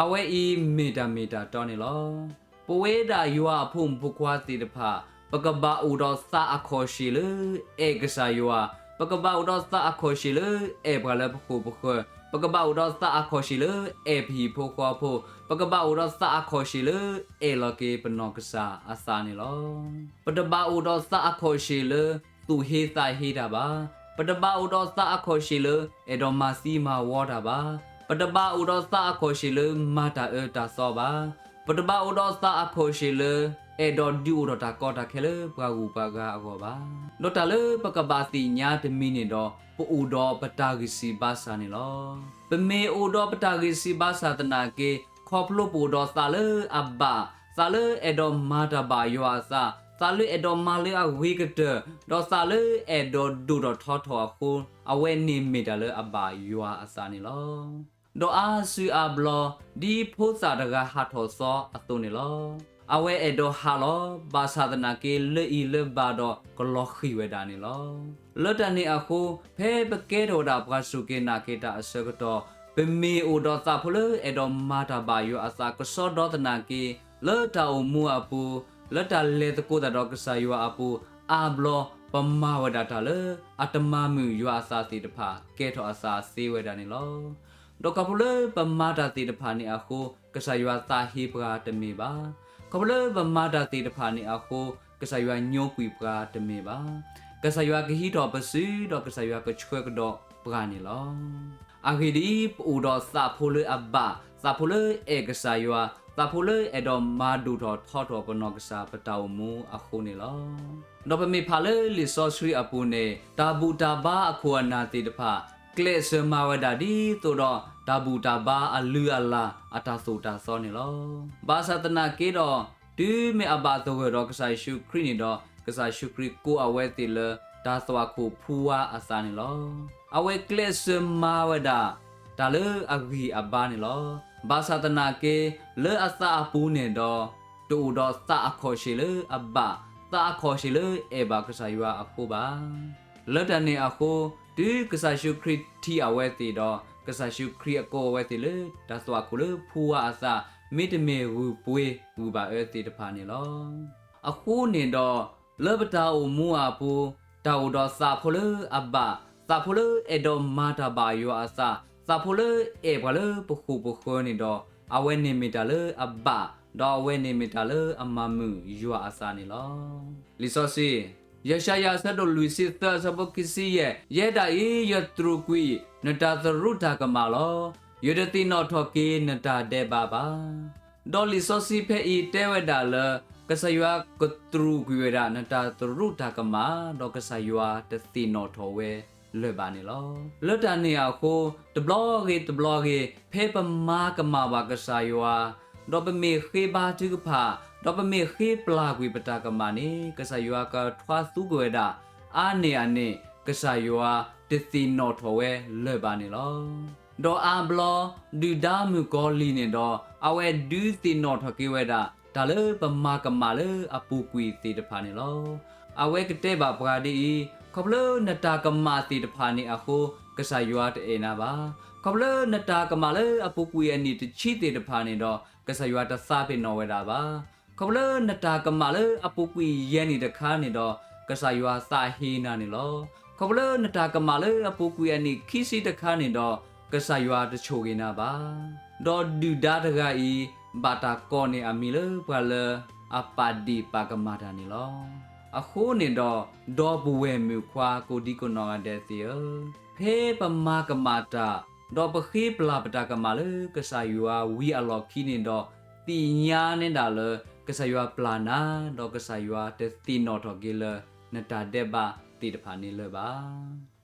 အဝဲအံၤမ့ၢ်တၢ်မ့ၢ်တၢ်တီန့ၣ်လီၤ. ပဝဲဒၣ်ယွၤအဖိမုၣ်ဖိခွါသ့ၣ်တဖၣ် ပကဘၣ်အိၣ်ဒီးသးအခီၣ်ဆ့ၣ်လၢ အဲၣ်ကစၢ်ယွၤ, ပကဘၣ်အိၣ်ဒီးသးအခီၣ်ဆ့ၣ်လၢ အဲၣ်ပှၤလၢပဃိၣ်ပဃၢၤ, ပကဘၣ်အိၣ်ဒီးသးအခီၣ်ဆ့ၣ်လၢ အဲၣ်ပဟံၣ်ဖိဃီဖိ, ပကဘၣ်အိၣ်ဒီးသးအခီၣ်ဆ့ၣ်လၢ အဲၣ်လီၤက့ၤပနီၢ်ကစၢ်အသးန့ၣ်လီၤ. ပတဘၣ်အိၣ်ဒီးသးအခီၣ်ဆ့ၣ်လၢ သူၣ်ဟ့သးဟ့တၢ်ဘၣ်. ပတဘၣ်အိၣ်ဒီးသးအခီၣ်ဆ့ၣ်လၢ အဲၣ်ဒိးမၤသံမၤဝီတၢ်ဘၣ်. ပတဘၣ်အိၣ်ဒီးသးအခီၣ်ဆ့ၣ်လၢ မၤတၢ်အၢတၢ်သီဘၣ်. ပတဘၣ်အိၣ်ဒီးသးအခီၣ်ဆ့ၣ်လၢ အဲၣ်ဒိးဒုးအိၣ်ထီၣ်တၢ်ကီတၢ်ခဲလၢပှၤဂုၤပှၤဂၤအဂီၢ်ဘၣ်. ဒီးတၢ်လၢပကဘၣ်သ့ၣ်ညါတမံၤန့ၣ်ဒီး ပအိၣ်ဒီးပတၢ်ဂံၢ်စၢ်ဘါစၢ်န့ၣ်လီၤ. ပမ့ၢ်အိၣ်ဒီးပတၢ်ဂံၢ်စၢ်ဘါစၢ်သနာ်က့ ခီဖျိပအိၣ်ဒီးသးလၢအဘၣ်, သးလၢအဲၣ်ဒိးမၤတၢ်ဘၣ်ယွၤအသး, သးလၢအဲၣ်ဒိးမၤလၢအဂ့ၤကတၢၢ်, ဒီးသးလၢအဲၣ်ဒိးဒိၣ်ထီၣ်ထီထီၣ်အဃိ, အဝဲန့ၣ်မ့ၢ်တၢ်လၢအဘၣ်ယွၤအသးန့ၣ်လီၤ. ဒီးအါစုအါဘျီ ဒ်ဖိသၣ်တဂၤဟးထီၣ်သီအသိးန့ၣ်လီၤ. အဝဲအဲၣ်ဒိးဟးလီၤ, ဘၣ်ဆၣ်သနာ်က့ လၢအံၤလၢဘၣ်ဒီးကလီၤဃံၤဝဲဒၣ်န့ၣ်လီၤ. လၢတၢ်န့ၣ်အဃိ, ဖဲပကဲထီၣ်ဝဲဒၣ်ပှၤစူၢ်က့ၤနာ်က့ၤတၢ်အဆၢကတီၢ်, ပမ့ၢ်အိၣ်ဒီးသးဖိလၢအဲၣ်ဒိးမၤတၢ်ဘၣ်ယွၤအသးကစီဒီသနာ်က့, လၢတၢ်အိၣ်မူအပူၤ, လၢတၢ်လဲၤသကိးတၢ်ဒီးကစၢ်ယွၤအပူၤ, အါဘျီပမၤဝဲဒၣ်တၢ်လၢ အတမၤမုာ်ယွၤအသးသ့ၣ်တဖၣ် ကဲထီၣ်အသးသ့ဝဲဒၣ်န့ၣ်လီၤ. ဒီးခီဖျိလၢပမၤတၢ်သ့ၣ်တဖၣ်န့ၣ်အဃိ, ကစၢ်ယွၤသးဟ့ပှၤတမ့ၢ်ဘၣ်. ခီဖျိလၢပမၤတၢ်သ့ၣ်တဖၣ်န့ၣ်အဃိ, ကစၢ်ယွၤညိကွံာ်ပှၤတမ့ၢ်ဘၣ်. ကစၢ်ယွၤကဟံးထီၣ်ပစု, ဒီးကစၢ်ယွၤကဆှၢကဒီးပှၤန့ၣ်လီၤ. အဂ့ၢ်ဒ်အံၤ, ပအိၣ်ဒီးသးဖိလၢအဘၣ်, သးဖိလၢအဲၣ်ကစၢ်ယွၤ, သးဖိလၢအဲၣ်ဒိးမၤဒိၣ်ထီၣ်ထီထီၣ်ပနီၢ်ကစၢ်ပတၢ်အိၣ်မူအဃိန့ၣ်လီၤ. ဒီးပမ့ၢ်ဖးလၢလံာ်စီဆှံအပူၤန့ၣ်, တၢ်ဘူၣ်တၢ်ဘါအခိၣ်အနၢ်သ့ၣ်တဖၣ် ကျဲးစၢးမၤဝဲဒၣ်ဒ်သိးဒီး တၢ်ဘူၣ်တၢ်ဘါအလုၢ်အလၢ်အတၢ်သိၣ်တၢ်သီန့ၣ်လီၤ. ဘၣ်ဆၣ်သနာ်က့ဒီး, တုၤမ့ၢ်အဘၣ်သဂၢၢ်ဒီးကစၢ်ယ့ၣ်ၡူးခရံာ်န့ၣ်ဒီး, ကစၢ်ယ့ၣ်ၡူးခရံာ်ကိးအဝဲသ့ၣ်လၢ တၢ်သွၣ်ခိၣ်ဖူဝါအသးန့ၣ်လီၤ. အဝဲကျဲးစၢးမၤဝဲဒၣ် တၢ်လၢအဂံၢ်အဘါန့ၣ်လီၤ. ဘၣ်ဆၣ်သနာ်က့ လၢအသးအပူၤန့ၣ်ဒီး တအိၣ်ဒီးသးအခီၣ်ဆ့ၣ်လၢအဘၣ်, သးအခီၣ်ဆ့ၣ်လၢအဲၣ်ဘၣ်ကစၢ်ယွၤအဃိဘၣ်. လၢတၢ်န့ၣ်အဃိ, တုၤကစၢ်ယ့ၣ်ၡူးခရံာ်ထံၣ်အဝဲသ့ၣ်ဒီး, ကစၢ်ယ့ၣ်ၡူးခရံာ်အကိးအဝဲသ့ၣ်လၢ တၢ်သွၣ်ခိၣ်လၢဖူဝါအသး, မ့တမ့ၢ်ဂုၢ်ပှ့ၤဂုၢ်ဘၣ်အၢသ့ၣ်တဖၣ်န့ၣ်လီၤ. အဃိန့ၣ်ဒီး, လၢပတၢ်အိၣ်မူအပူၤ, တၢ်အိၣ်ဒီးသးဖိလၢအဘၣ်, သးဖိလၢအဲၣ်ဒိးမၤတၢ်ဘၣ်ယွၤအသး, သးဖိလၢအဲၣ်ပှၤလၢပဃိၣ်ပဃၢၤန့ၣ်ဒီး, အဝဲန့ၣ်မ့ၢ်တၢ်လၢအဘၣ်, ဒီးအဝဲန့ၣ်မ့ၢ်တၢ်လၢအမၤမုာ်ယွၤအသးန့ၣ်လီၤ. လံာ်စီဆှံ, ယၡါယၤအဆၢဒိၣ်လွံၢ်ဆံသၢအဆၢဖိခံဆံယဲၢ်, ယဲဒၣ်အံၤ ယတြူာ်ကွံာ်နတၢ်သရူးတၢ်ကမၣ်လီၤ. ယတသ့ၣ်နီၣ်ထီၣ်က့ၤနတၢ်ဒဲးဘးဘၣ်. ဒီးလံာ်စီဆှံဖဲအံၤတဲဝဲဒၣ်လၢ ကစၢ်ယွၤကတြူာ်ကွံာ်ဝဲဒၣ်နတၢ်သရူးတၢ်ကမၣ်, ဒီးကစၢ်ယွၤတသ့ၣ်နီၣ်ထီၣ်ဝဲလၢၤဘၣ်န့ၣ်လီၤ. လၢတၢ်န့ၣ်အဃိ, တဘျီဂ့ၤတဘျီဂ့ၤ ဖဲပမၤကမၣ်ဘၣ်ကစၢ်ယွၤ, ဒီးပမ့ၢ်ဃ့ဘါထုကဖၣ်, ဒီးပမ့ၢ်ဃ့ပျၢ်ကွံာ်ပတၢ်ကမၣ်န့ၣ် ကစၢ်ယွၤကထွါသူက့ၤဝဲဒၣ်, အါန့ၢ်အန့ၣ် ကစၢ်ယွၤတသ့ၣ်နီၣ်ထီၣ်ဝဲလၢၤဘၣ်န့ၣ်လီၤ. ဒီးအါဘျီ, ဒုၣ်ဒါမုၣ်ကီၤလံၢ်န့ၣ်ဒီး, အဝဲဒုးသ့ၣ်နီၣ်ထီၣ်က့ၤဝဲဒၣ် တၢ်လၢပမၤကမၣ်လၢအပူၤကွံာ်သ့ၣ်တဖၣ်န့ၣ်လီၤ. အဝဲကတဲဘၣ်ပှၤဒ်အံၤ, ခီဖျိလၢနတၢ်ကမၣ်သ့ၣ်တဖၣ်န့ၣ်အဃိ ကစၢ်ယွၤတအဲၣ်နၤဘၣ်. ခီဖျိလၢနတၢ်ကမၣ်လၢအပူၤကွံာ်အနံၣ်တဆံသ့ၣ်တဖၣ်န့ၣ်ဒီး ကစၢ်ယွၤတသးပ့ၤနီၣ်ဝဲဒၣ်ဘၣ်. ခီဖျိလၢနတၢ်ကမၣ်လၢအပူၤကွံာ်ယဲၢ်နံၣ်တခါန့ၣ်ဒီး ကစၢ်ယွၤသးဟ့နၤန့ၣ်လီၤ. ခီဖျိလၢနတၢ်ကမၣ်လၢအပူၤကွံာ်အနံၣ်ခံဆံတခါန့ၣ်ဒီး ကစၢ်ယွၤတဆိၣ်ဂ့ၤနၤဘၣ်. ဒီးဒုၣ်ဒါတဂၤအံၤ ဘၣ်တၢ်ကိးန့ၢ်အမံၤလၢပှၤလၢအပာ်ဒံၣ်ပာ်ကမၣ်တၢ်န့ၣ်လီၤ. အဃိန့ၣ်ဒီး ဒီပုၢ်ဝဲၢ်မုၣ်ခွါကိးဒံကနီၢ်ဂၤဒဲးသ့ၣ်ဧၢ, ဖဲပမၤကမၣ်တၢ် ဒီးပဃ့ပျၢ်ပတၢ်ကမၣ်လၢကစၢ်ယွၤဝံၤအလီၢ်ခံန့ၣ်ဒီး သ့ၣ်ညါနဲဒၣ်လၢ ကစၢ်ယွၤပျၢ်နၤ ဒီးကစၢ်ယွၤတသ့ၣ်နီၣ်ထီၣ်က့ၤလၢ နတၢ်ဒဲးဘးသ့ၣ်တဖၣ်န့ၣ်လၢၤဘၣ်.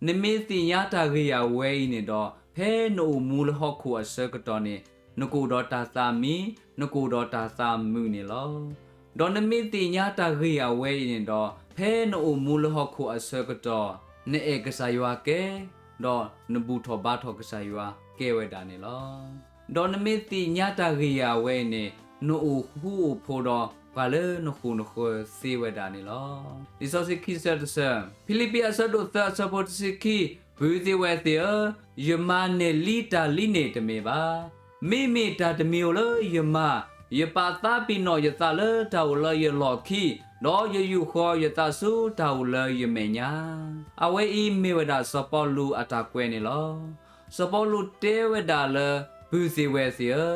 နမ့ၢ်သ့ၣ်ညါတၢ်ဂ့ၢ်အဝဲအံၤန့ၣ်ဒီး ဖဲနအိၣ်မူလၢဟီၣ်ခိၣ်အဆၢကတီၢ်န့ၣ် နကအိၣ်ဒီးတၢ်သးမံ, နကအိၣ်ဒီးတၢ်သးမုာ်န့ၣ်လီၤ. ဒီးနမ့ၢ်သ့ၣ်ညါတၢ်ဂ့ၢ်အဝဲအံၤန့ၣ်ဒီး ဖဲနအိၣ်မူလၢဟီၣ်ခိၣ်အဆၢကတီၢ် နအဲၣ်ကစၢ်ယွၤကဲ, ဒီးနဘူၣ်ထီၣ်ဘါထီၣ်ကစၢ်ယွၤကဲဝဲဒၣ်န့ၣ်လီၤ. ဒီးနမ့ၢ်သ့ၣ်ညါတၢ်ဂ့ၢ်အဝဲအံၤန့ၣ် နအိၣ်ဃူအိၣ်ဖိးဒီးပှၤလၢနဃိာ်နဃၢၤသ့ဝဲဒၣ်န့ၣ်လီၤ. လံာ်စီဆှံခံဆၢတဆၢ, ဖံလံးပံးအဆၢဒိၣ်သၢအဆၢဖိတဆံခံ, ပုၢ်သ့ၣ်ဝဲၢ်သ့ၣ်ဧၢ, ယမၤနဲၣ်လံတၢ်လံန့ၣ်တမ့ၢ်ဘၣ်. မ့မ့ၢ်တၢ်တမံၤဧိၤလၢယမၤ, ယပာ်သးပ့ၤနီၣ်ယသးလၢတၢ်အိၣ်လၢယလီၢ်ခံ, ဒီးယယူာ်ဃီယသးဆူတၢ်အိၣ်လၢယမဲာ်ညါ. အဝဲအံၤမ့ၢ်ဝဲဒၣ်စီၤပီလူးအတၢ်ကွဲးန့ၣ်လီၤ. စီၤပီလူးတဲဝဲဒၣ်လၢ ပုၢ်သ့ၣ်ဝဲၢ်သ့ၣ်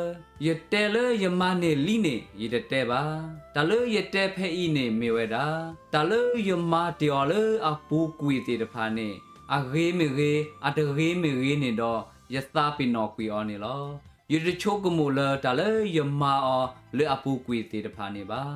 ဧၢ, ယတဲလၢယမၤန့ၢ်လံန့ၣ် ယတတဲဘၣ်. တၢ်လၢယတဲဖဲအံၤန့ၣ်မ့ၢ်ဝဲဒၣ် တၢ်လၢယမၤတ့ၢ်အီၤလၢအပူၤကွံာ်သ့ၣ်တဖၣ်န့ၣ် အဂ့ၤမ့ၢ်ဂ့ၤ အတဂ့ၤမ့ၢ်ဂ့ၤန့ၣ်ဒီး ယသးပ့ၤနီၣ်ကွံာ်အီၤန့ၣ်လီၤ. ယတဆိကမိၣ်လၢတၢ်လၢယမၤအီၤလၢအပူၤကွံာ်သ့ၣ်တဖၣ်န့ၣ်ဘၣ်.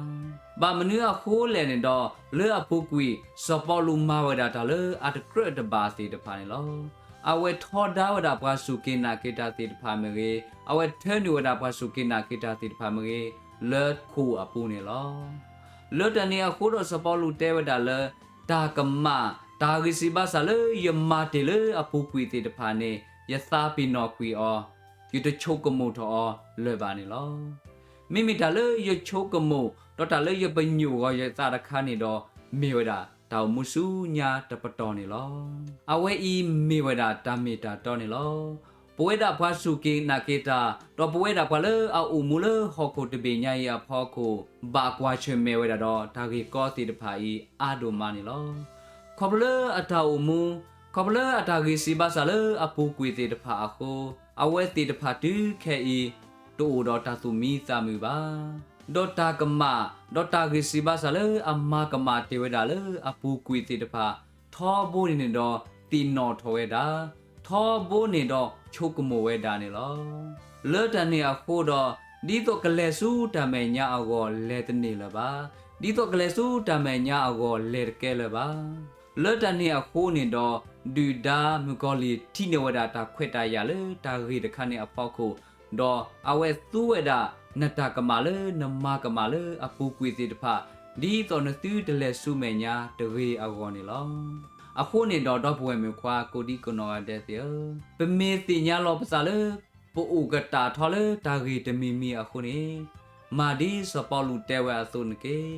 ဘၣ်မနုၤအဃိလဲၣ်န့ၣ်ဒီး လၢအပူၤကွံာ် စီၤပီလူးမၤဝဲဒၣ်တၢ်လၢအတကြၢးတဘၣ်သ့ၣ်တဖၣ်န့ၣ်လီၤ. အဝဲထီဒါဝဲဒၣ်ပှၤစူၢ်က့ၤနာ်က့ၤတၢ်သ့ၣ်တဖၣ်မ့ၢ်ဂ့ၤ, အဝဲထၢနုာ်ဝဲဒၣ်ပှၤစူၢ်က့ၤနာ်က့ၤတၢ်သ့ၣ်တဖၣ်မ့ၢ်ဂ့ၤ, လၢခိၣ်အပူၤန့ၣ်လီၤ. လၢတၢ်န့ၣ်အဃိဒီးစီၤပီလူးတဲဝဲဒၣ်လၢ တၢ်ကမၣ်, တၢ်ဂ့ၢ်စံးဘၣ်ဆၣ်လၢယမၤတ့ၢ်လၢအပူၤကွံာ်သ့ၣ်တဖၣ်န့ၣ် ယသးပ့ၤနီၣ်ကွံာ်အီၤ, ယတဆိကမိၣ်ထီၣ်အီၤလၢၤဘၣ်န့ၣ်လီၤ. မ့မ့ၢ်တၢ်လၢယဆိကမိၣ် ဒီးတၢ်လၢယပညိၣ်ဂီၤယသးတခါန့ၣ်ဒီး မ့ၢ်ဝဲဒၣ်တၢ်အိၣ်မူဆူညါတပတီၢ်န့ၣ်လီၤ. အဝဲအံၤမ့ၢ်ဝဲဒၣ်တၢ်မ့ၢ်တၢ်တီန့ၣ်လီၤ. ပဝဲဒၣ်ပှၤစူၢ်က့ၤနာ်က့ၤတၢ် ဒီးပဝဲဒၣ်ပှၤလၢအအိၣ်မူလၢဟီၣ်ခိၣ်တဘ့ၣ်ညါအံၤအဖီခိၣ် ဘၣ်ကွၢ်ဆၢၣ်မဲာ်ဝဲဒၣ်ဒီးတၢ်ဂ့ၢ်ကီသ့ၣ်တဖၣ်အံၤအါဒိၣ်မးန့ၣ်လီၤ. ခီဖျိလၢအတၢ်အိၣ်မူ, ခီဖျိလၢအတၢ်ဂ့ၢ်စံးဘၣ်ဆၣ်လၢအပူၤကွံာ်သ့ၣ်တဖၣ်အဃိ, အဝဲသ့ၣ်တဖၣ်တုၤခဲအံၤ တအိၣ်ဒီးတၢ်သူၣ်မံသးမုာ်ဘၣ်. ဒီးတၢ်ကမၣ်, ဒီးတၢ်ဂ့ၢ်စံးဘၣ်ဆၣ်လၢအမၤကမၣ်တ့ၢ်ဝဲဒၣ်လၢအပူၤကွံာ်သ့ၣ်တဖၣ် ထီဘိန့ၣ်န့ၣ်ဒီးသ့ၣ်နီၣ်ထီၣ်ဝဲဒၣ်, ထီဘိန့ၣ်ဒီးဆိကမိၣ်ဝဲဒၣ်န့ၣ်လီၤ. လၢတၢ်န့ၣ်အဃိဒီး ဒ်သိးကလဲၤဆူတၢ်မဲာ်ညါအဂီၢ်လဲၤတန့ၢ်လၢၤဘၣ်. ဒ်သိးကလဲၤဆူတၢ်မဲာ်ညါအဂီၢ်လဲၤတကဲလၢၤဘၣ်. လၢတၢ်န့ၣ်အဃိန့ၣ်ဒီး ဒုၣ်ဒါမုၣ်ကီၤလံၢ်ထံၣ်န့ၢ်ဝဲဒၣ်တၢ်ခွဲးတၢ်ယာ်လၢတၢ်ဂ့ၢ်တခါန့ၣ်အဖီခိၣ်, ဒီးအဝဲသူဝဲဒၣ်နတၢ်ကမၣ်လၢနမၤကမၣ်လၢအပူၤကွံာ်သ့ၣ်တဖၣ် ဒ်သိးနသုတလဲၤဆူမဲာ်ညါတဂ့ၤအဂီၢ်န့ၣ်လီၤ. အဃိန့ၣ်ဒီး ဒီပုၢ်ဝဲၢ်မုၣ်ခွါကိးဒံကိးနီၢ်ဂၤဒဲးသ့ၣ်ဧၢ, ပမ့ၢ်သ့ၣ်ညါလီၤပသးလၢ ပအိၣ်ကတၢၢ်ထီလၢတၢ်ဂ့ၢ်တမံၤမံၤအဃိန့ၣ်, မၤဒ်စီၤပီလူးတဲဝဲအသိးန့ၣ်တက့ၢ်.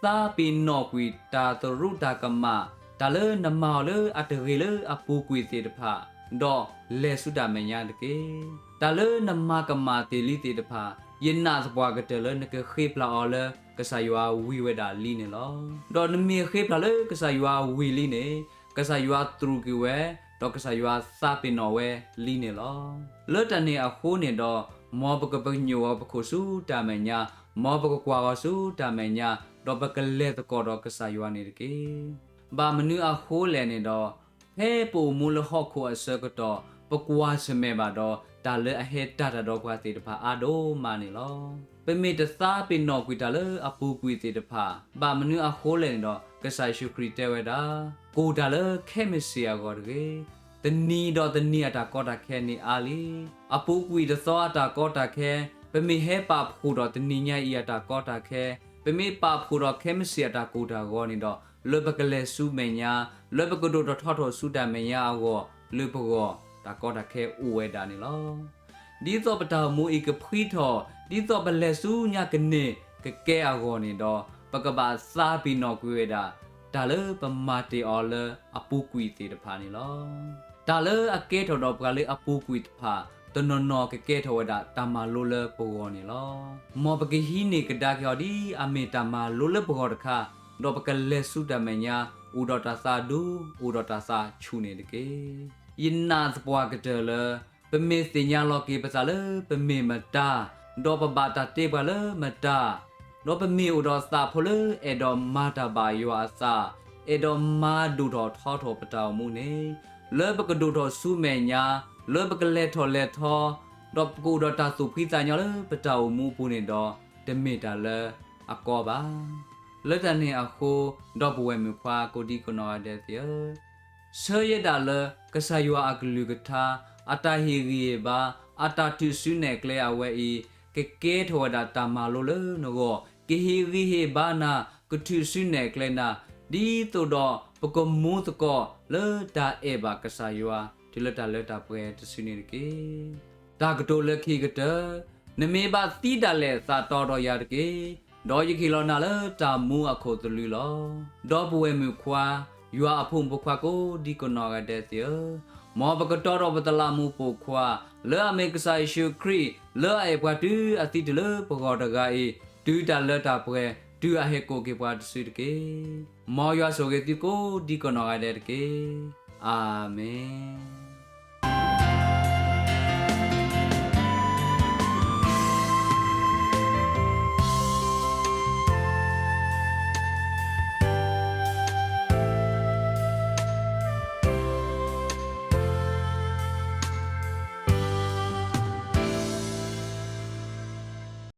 သးပ့ၤနီၣ်ကွံာ်တၢ်သရူးတၢ်ကမၣ်, တၢ်လၢနမၤအီၤလၢအတဂ့ၤလၢအပူၤကွံာ်သ့ၣ်တဖၣ်, ဒီးလဲၤဆူတၢ်မဲာ်ညါတက့ၢ်. တၢ်လၢနမၤကမၣ်တ့ၢ်လံသ့ၣ်တဖၣ်, ယနာ်သပှၢ်ကတၢၢ်လၢနကဃ့ပျၢ်အီၤလၢကစၢ်ယွၤဝံၤဝဲဒၣ်လံန့ၣ်လီၤ. ဒီးနမ့ၢ်ဃ့ပျၢ်လၢကစၢ်ယွၤဝံၤလံန့ၣ်, ကစၢ်ယွၤသရူးကွံာ်ဝဲ, ဒီးကစၢ်ယွၤသးပ့ၤနီၣ်ဝဲလံန့ၣ်လီၤ. လၢတၢ်န့ၣ်အဃိန့ၣ်ဒီး, မ်ပကပညိၣ်ဂီၤပခိၣ်ဆူတၢ်မဲာ်ညါ, မ်ပကကွၢ်ဂီၤဆူတၢ်မဲာ်ညါ, ဒီးပကလဲၤသကိးဒီးကစၢ်ယွၤန့ၣ်တက့ၢ်. ဘၣ်မနုၤအဃိလဲၣ်န့ၣ်ဒီး, ဖဲပအိၣ်မူလၢဟီၣ်ခိၣ်အဆၢကတီၢ်, ပကွၢ်ဆၢၣ်မဲာ်ဘၣ်ဒီးတၢ်လၢအဟဲတၢ်တၢ်ဒီးပှၤသ့ၣ်တဖၣ်အါဒိၣ်မးန့ၣ်လီၤ. ပမ့ၢ်တသးပ့ၤနီၣ်ကွံာ်တၢ်လၢအပူၤကွံာ်သ့ၣ်တဖၣ်, ဘၣ်မနုၤအဃိလဲၣ်န့ၣ်ဒီး ကစၢ်ယ့ၣ်ၡူးခရံာ်တဲဝဲဒၣ်, ကိၢ်တၢ်လၢခဲမုၢ်ဆ့ၣ်အဂီၢ်တဂ့ၤ. တနံၤဒီးတနံၤအတၢ်ကီတၢ်ခဲန့ၣ်အါလံ. အပူၤကွံာ်တသီအတၢ်ကီတၢ်ခဲ, ပမ့ၢ်ဟဲပာ်ဖှိၣ်ဒီးတနံၤညါအံၤအတၢ်ကီတၢ်ခဲ, ပမ့ၢ်ပာ်ဖှိၣ်ဒီးခဲမုၢ်ဆ့ၣ်အတၢ်ကိၢ်တၢ်ဂီၤန့ၣ်ဒီး, လၢပကလဲၤဆူမဲာ်ညါ, လၢပကဒိၣ်ထီၣ်ထီထီၣ်ဆူတၢ်မဲာ်ညါအဂီၢ်, လၢပဂီၢ်, တၢ်ကီတၢ်ခဲအိၣ်ဝဲဒၣ်န့ၣ်လီၤ. ဒ်သိးပတၢ်အိၣ်မူအံၤကဖှံထီၣ်, ဒ်သိးပလဲၤဆူညါကန့ၢ်ကကဲအဂီၢ်န့ၣ်ဒီး, ပကဘၣ်သးပ့ၤနီၣ်ကွံာ်ဝဲဒၣ် တၢ်လၢပမၤတ့ၢ်အီၤလၢအပူၤကွံာ်သ့ၣ်တဖၣ်န့ၣ်လီၤ. တၢ်လၢအကဲထီၣ်ဒီးပှၤလၢအပူၤကွံာ်တဖၣ် တနီၤနီၤကကဲထီၣ်ဝဲဒၣ်တၢ်မၤလိလၢပဂီၢ်န့ၣ်လီၤ. မ်ပကဟံးန့ၢ်ကဒါက့ၤအီၤဒ်အမ့ၢ်တၢ်မၤလိလၢပဂီၢ်တခါ, ဒီးပကလဲၤဆူတၢ်မဲာ်ညါ အိၣ်ဒီးတၢ်သးဒူ အိၣ်ဒီးတၢ်သးဆူၣ်န့ၣ်တက့ၢ်. ယနာ်သပှၢ်ကတၢၢ်လၢ ပမ့ၢ်သ့ၣ်ညါလီၤက့ၤပသးလၢပမ့ၢ်မတၤ, ဒီးပဘၣ်တၢ်တ့ပှၤလၢမတၤ, ဒီးပမ့ၢ်အိၣ်ဒီးသးဖိလၢအဲၣ်ဒိးမၤတၢ်ဘၣ်ယွၤအသး, အဲၣ်ဒိးမၤဒိၣ်ထီၣ်ထီထီၣ်ပတၢ်အိၣ်မူန့ၣ်, လၢပကဒိၣ်ထီၣ်ဆူမဲာ်ညါ, လၢပကလဲၤထီၣ်လဲၤထီ, ဒီးပကအိၣ်ဒီးတၢ်သူၣ်ဖှံသးညီလၢပတၢ်အိၣ်မူအပူၤန့ၣ်ဒီး, တမ့ၢ်တၢ်လၢအကီဘၣ်. လၢတၢ်န့ၣ်အဃိ, ဒီပုၢ်ဝဲၢ်မုၣ်ခွါကိးဒံကိးနီၢ်ဂၤဒဲးသ့ၣ်ဧၢ, ဆၢယဲဒၣ်လၢ ကစၢ်ယွၤအကလုၢ်ကထါ, အတၢ်ဟ့ၣ်ဂံၢ်ဟ့ၣ်ဘါ, အတၢ်ထုးစုနဲၣ်ကျဲအဝဲအံၤ, ကကဲထီၣ်ဝဲဒၣ်တၢ်မၤလိလၢနဂီၢ်, ကဟ့ၣ်ဂံၢ်ဟ့ၣ်ဘါနၤ, ကထုးစုနဲၣ်ကျဲနၤ, ဒ်သိးဒီးပကမူသကိးလၢတၢ်အဲၣ်ဘၣ်ကစၢ်ယွၤ တုၤလၢတၢ်လၢတၢ်ပှဲၤတစုန့ၣ်တက့ၢ်. တၢ်ကတိၤလၢခံကတၢၢ်, နမ့ၢ်ဘၣ်သံဒၣ်လဲာ်သးတီဒီးယၤတက့ၢ်, ဒီးယကဟ့ၣ်လီၤနၤလၢတၢ်မူအခိၣ်သလုးလီၤ. ဒီပုၢ်ဝဲၢ်မုၣ်ခွါ, ယွၤအဖိမုၣ်ဖိခွါကိးဒံကိးနီၢ်ဂၤဒဲးသ့ၣ်ဧၢ, မ်ပကတီၤထီၣ်ပသလးမူးပိာ်ခွါ, လၢအမ့ၢ်ကစၢ်ယ့ၣ်ၡူးခရံာ်, လၢအအဲၣ်ပှၤတုၤအသံတုၤလၢပဂီၢ်တဂၤအံၤ, တုၤတၢ်လၢတၢ်ပှဲၤ, တုၤအဟဲကိးက့ၤပှၤတစုတက့ၢ်. မ်ယွၤဆိၣ်ဂ့ၤသုကိးဒံကိးနီၢ်ဂၤဒဲးတက့ၢ်. အၤမ့ၣ်.